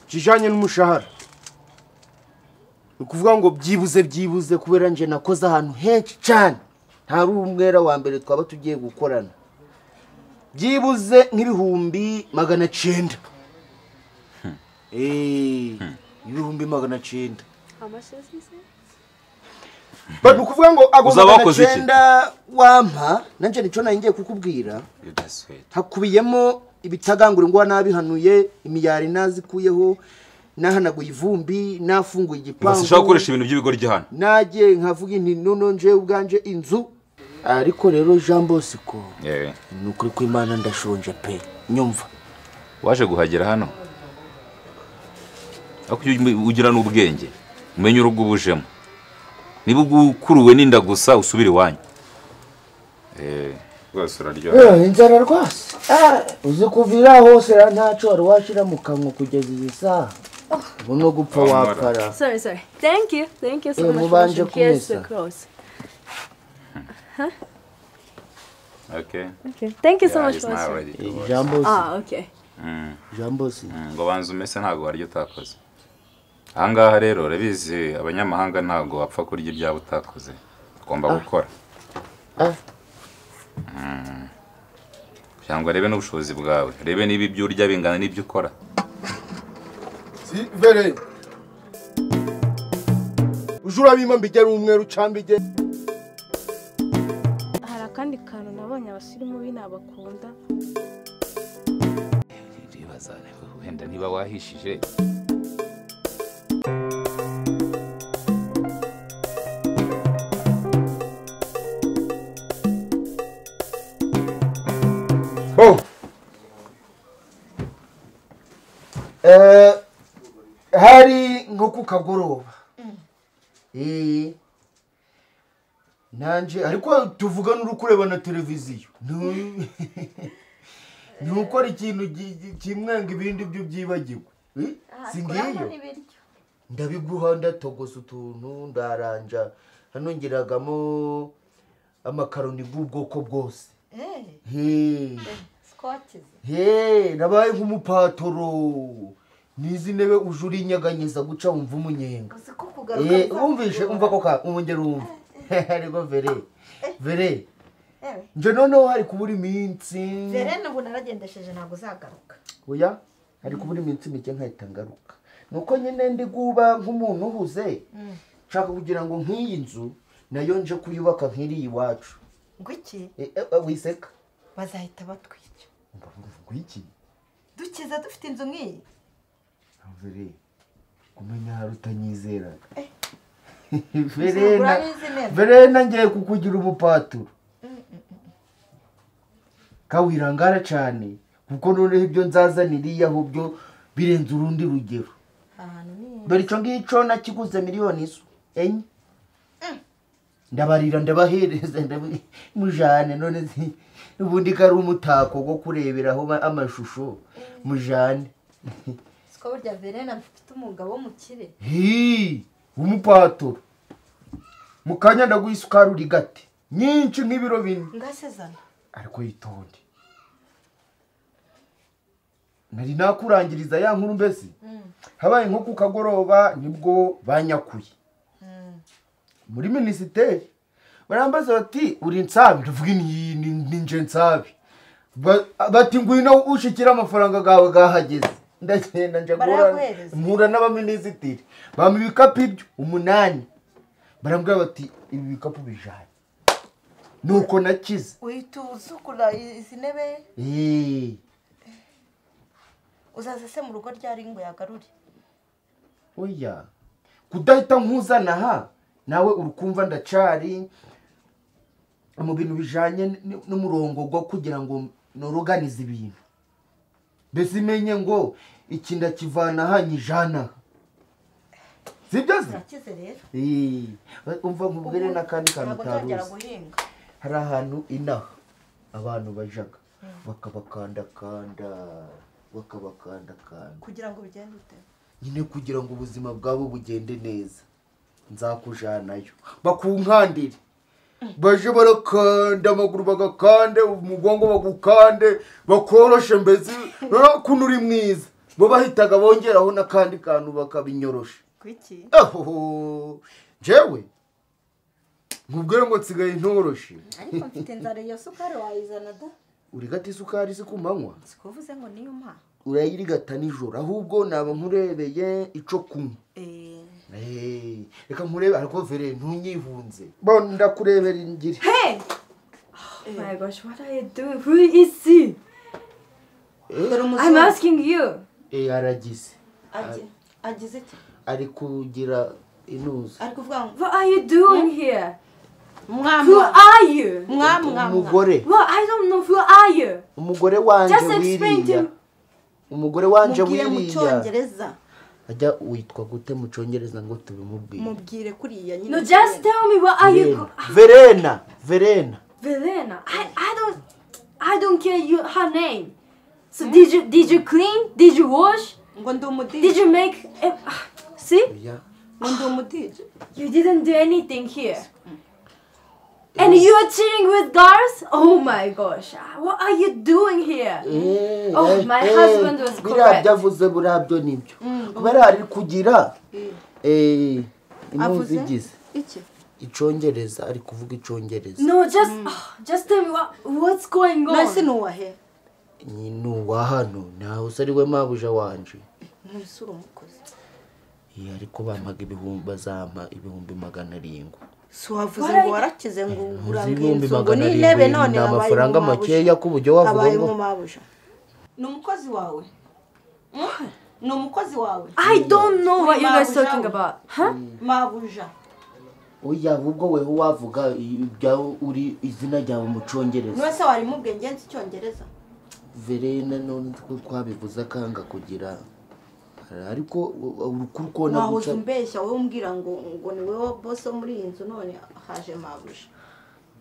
Kijanye n'umushahara. Ukuvuga ngo byibuze kubera nje nakoze ahantu henshi cyane. Ntari umwera wa mbere twaba tugiye gukorana. Byibuze nk'ibihumbi 900. 900. How much does he say? But ukuvuga ngo ago 900 wampa nanje nico ngiye kukubwira. Hakubiyemo ibitagangura ngo nabihanuye imiyari nazikuyeho nahanaguye ivumbi nafunguye igipangu. Sinshaka gukoresha ibintu by'ibigoryi hano. Nagiye nkavuga inti nono nje ubwanje inzu. Ariko rero Jean Bosco nukuri ko Imana ndashonje pe nyumva. Waje guhagera hano ako ugira n'ubwenge umenye urugo ubujemo. Niba ukuruwe n'inda gusa usubire iwanyu. Rwose uraryoha. Inzara rwose. Uzi kuvira hose ntaco wari washira mu kanwa kugeza iyi saha. Uno gupfa wapfara. Sorry. Thank you. Thank you so much. Mubanje close. Huh? Okay. Okay. Thank you so much. Jambo. Okay. Jambo. Ngo banze umese ntago waryo utakoze. Ahangaha rero urabizi abanyamahanga ntago wapfa kurya ibyabo utakoze. Ugomba gukora. Cyangwa rebe n'ubushobozi bwawe. Rebe niba ibyo urya bingana n'ibyo ukora. Si vere. Ujura bima mbigera umweru cambige. Hari akandi kantu nabonye abasirimu binabakunda. Ndibaza wenda niba wahishije. Oh. Hari nko kukagoroba. Nanje ariko tuvuga n'urukureba na televiziyo. Nukora ikintu kimwenga ibindi byo byibagirwa. Singiyo. Ndabiguha ndatogosa utuntu ndaranja hano ngiragamo amakaroni bw'ubwoko bwose. Nabaye nk'umupatoro. Nizi nebe ujuri inyaganyeza guca umva umunyenga. Umvishe umva ko ka umongera umva. Ariko vere. Nje noneho hari kubura iminsi. Vere nubu naragendesheje ntabwo uzagaruka. Oya, hari kubura iminsi mike nkahita ngaruka. Nuko nyine ndi guba nk'umuntu uhuze. Nshaka kugira ngo nk'iyi nzu nayo nje kuyubaka nk'iri iwacu. Ngwiki? Wiseka. Bazahita batwica. Ngwiki? Dukiza dufite inzu nk'iyi. Vere, kumenya hari utanyizeraga. Verena ngiye kukugira umupaturo. Kawirangara cyane kuko noneho ibyo nzazaniriya aho byo birenze urundi rugero. Dore ico ngico nakiguze miliyoni 4. Ndabarira ndabahereza mujane none ubundi kari umutako go kureberaho amashusho mujane. Siko burya Verena mfite umugabo w'umukire. Umupaturo. Mukanya ndaguha isukari urigate nyinshi nk'ibiro 4. Ngasezana. Ariko yitonde. Nari nakurangiriza ya nkuru mbese. Habaye nko kukagoroba nibwo banyakuye. Muri minisiteri barambaza bati uri nsabi, ndavuga ni nje nsabi. Bati ngwino ushikira amafaranga gawe gahageze. Ndagenda nje mpura n'abaminisitiri bampa ibikapu ibyo 8. Barambwira bati ibi bikapu bijanye. Nuko nakize. Uhita uzukura izi ntebe? Uzaza se mu rugo ryari ngo yagarure? Oya, kudahita nkuzana ha nawe urukumva ndacari mu bintu bijanye n'umurongo gwo kugira ngo noroganize ibintu. Mbese imenye ngo iki ndakivana ha nyijana. Sibyo se? Nakize rero. Umva nkubwire n'akandi kantu utaruzi. Hari ahantu inaha abantu bajaga bakabakandakanda bakabakandakanda kugira ngo bigende ute? Nyine kugira ngo ubuzima bwabo bugende neza. Nzakujanayo bakunkandire. Baje barakanda amaguru bagakande umugongo bagukande bakoroshe mbese kuntu uri mwiza. Bo bahitaga bongeraho n'akandi kantu bakabinyorosha. Kuki? Aho jewe nkubwire ngo nsigaye ntoroshe. Ariko mfite inzara, iyo sukari wayizana da? Urigata isukari se ku manywa? Sikuvuze ngo niyo mpa. Urayirigata nijoro, ahubwo naba nkurebeye ico kunywa. Reka nkurebe, ariko vere ntunyihunze. Bo ndakurebera ingiri. Hey! Oh my gosh, what are you doing? Who is he? I'm asking you. Aragize. Agize iki? Ari kugira inuza. Ari kuvuga ngo what are you doing here? Who are you? Umugore. Well, I don't know who are you. Umugore wanje wiriya. Umugore wanje wiriya. Mu Cyongereza. Ajya witwa gute mu Cyongereza ngo tubimubwire? Mubwire kuriya nyine. No, just tell me what are you. Verena, Verena. Verena. I don't care you her name. So did you clean? Did you wash? Ngo ndi umudije. Did you make see? Yeah. Ngo ndi umudije. You didn't do anything here. And you are cheating with girls? Oh my gosh. What are you doing here? Oh, my husband was correct. Byavuze burabyo nibyo. Kubera ari kugira imuzigize. Iki? Icongereza, ari kuvuga icongereza. No, just just tell me what's going on. Nase nuwahe? Ni nuwa hano, nawe usari we mabuja wanje. Ntusura umukozi. Ariko bampaga ibihumbi, bazampa 700,000. Si wavuze ngo warakize ngo urambwira ngo ni intebe none amafaranga makeya ku buryo wavuga ngo ni umukozi wawe. Ni umukozi wawe. I don't know what you guys talking about. Huh? Mabuja. Oya ahubwo weho wavuga ibya uri izina ryawe mu Cyongereza. None se wari mubwe ngenzi Icyongereza? Verena none twabivuze akanga kugira ariko urukuru ko na guca umbeshya wowe umbwira ngo ngo ni wewe boss muri iyi nzu none haje mabuja.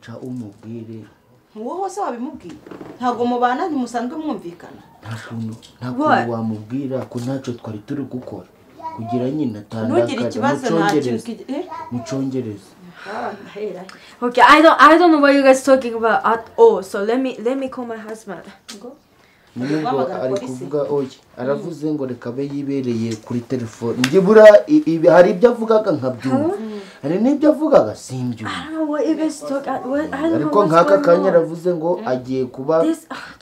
Ca umubwire. Wowe hose wabimubwiye ntabwo mubana ntimusanzwe mwumvikana. Nta kuntu wamubwira ko ntacyo twari turi gukora kugira nyina atandakara mu Cyongereza. Okay, I don't know what you guys talking about at all. So let me call my husband. Go. Nubwo ari kuvuga oye aravuze ngo reka be yibereye kuri telefone njye bura hari ibyo avugaga nkabyumva hari n'ibyo avugaga simbyumva. Ariko nk'aka kanya aravuze ngo agiye kuba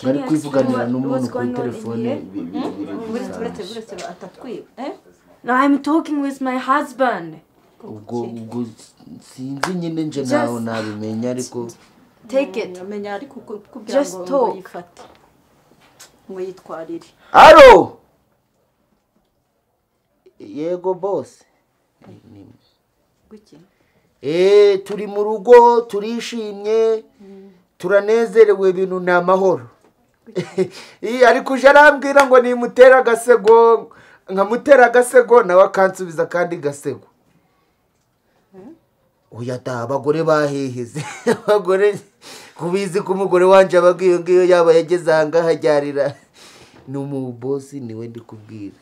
ari kwivuganira n'umuntu kuri telefone. No, I'm talking with my husband. Ubwo sinzi nyine nje nawe nabimenya ariko take it. Amenya ariko kubwira ngo yifate ngo yitwarire. Alo! Yego boss. Guki? Turi mu rugo turishimye turanezerewe ibintu ni amahoro. Ariko uje arambwira ngo nimutera agasego nkamutera agasego nawe akansubiza kandi gasego. Oya da abagore baheheze abagore kubizi ko umugore wanje abagiye ngiyo yaba yageze aha hajyarira ni umubosi niwe ndi kubwira.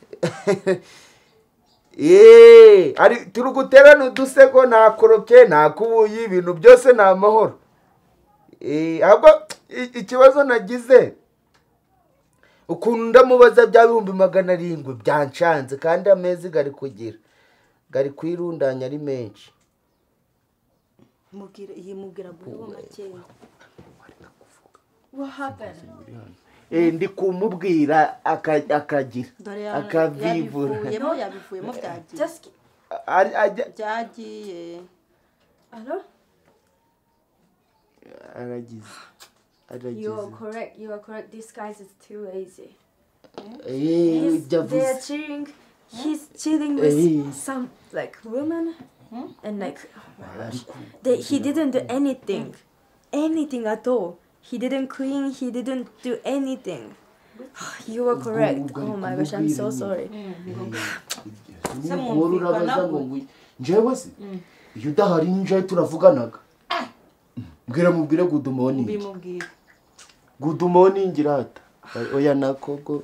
Ari turi guterana udusego nakoropye nakubuye ibintu byose ni amahoro. Ahubwo ikibazo nagize ukuntu ndamubaza bya 700,000 byanshanze kandi amezi gari kugira gari kwirundanya ari menshi. Mubwira iyi mubwira guho makeya. What happened? Ndi kumubwira akagira akavivura. Yabivuyemo byagiye. Just byagiye. Hello? Aragize. You are correct. You are correct. This guy is too lazy. They are cheating. He's cheating with some like women. And like, oh my gosh, he didn't do anything, anything at all. He didn't clean, he didn't do anything. You were correct. Oh my gosh, I'm so sorry. Njyewe se iyo udahari nje turavuganaga. Mbwira mubwire good morning. Good morning rata. Oya nakogo.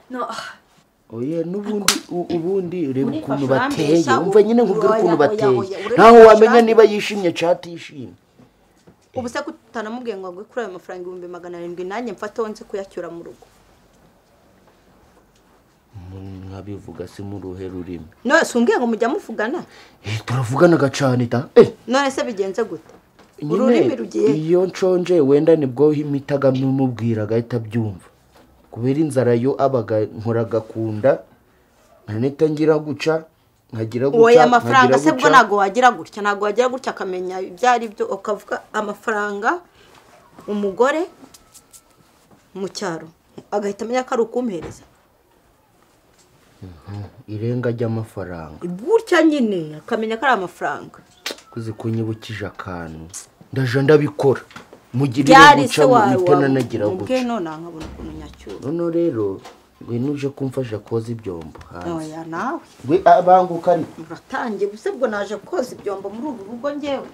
No. Oye nubundi ubundi ureba ukuntu bateye umva nyine nkubwira ukuntu bateye naho wamenya niba yishimye cyatishimye. Ubu se kutanamubwiye ngo agwe kuri ayo mafaranga 700,000 nanjye mfate wonse kuyacyura mu rugo. Nkabivuga se mu ruhe rurimi? None se umbwiye ngo mujya muvugana? Turavuganaga cyane ta. None se bigenze gute? Ururimi rugiye. Iyo nshonje wenda nibwo himitaga mumubwira agahita abyumva. Kubera inzara yo abaga nkoraga kunda nkanita ngira guca nkagira guca. Oya amafaranga se bwo nago wagira gutya, nago wagira gutya akamenya ibyo ari byo, ukavuga amafaranga umugore mu cyaro agahita amenya ko ari ukumpereza. Irenga ry'amafaranga gutya nyine akamenya ko ari amafaranga. Kuzi kunyibukije akantu ndaje ndabikora mugirire guca mutena nagira guca. None nkabona ukuntu nyacyura. None rero ngwino uje kumfasha koza ibyombo hanze. Oya nawe we abanguka ari uratangiye gusebwo naje koza ibyombo muri ubu rugo ngewe.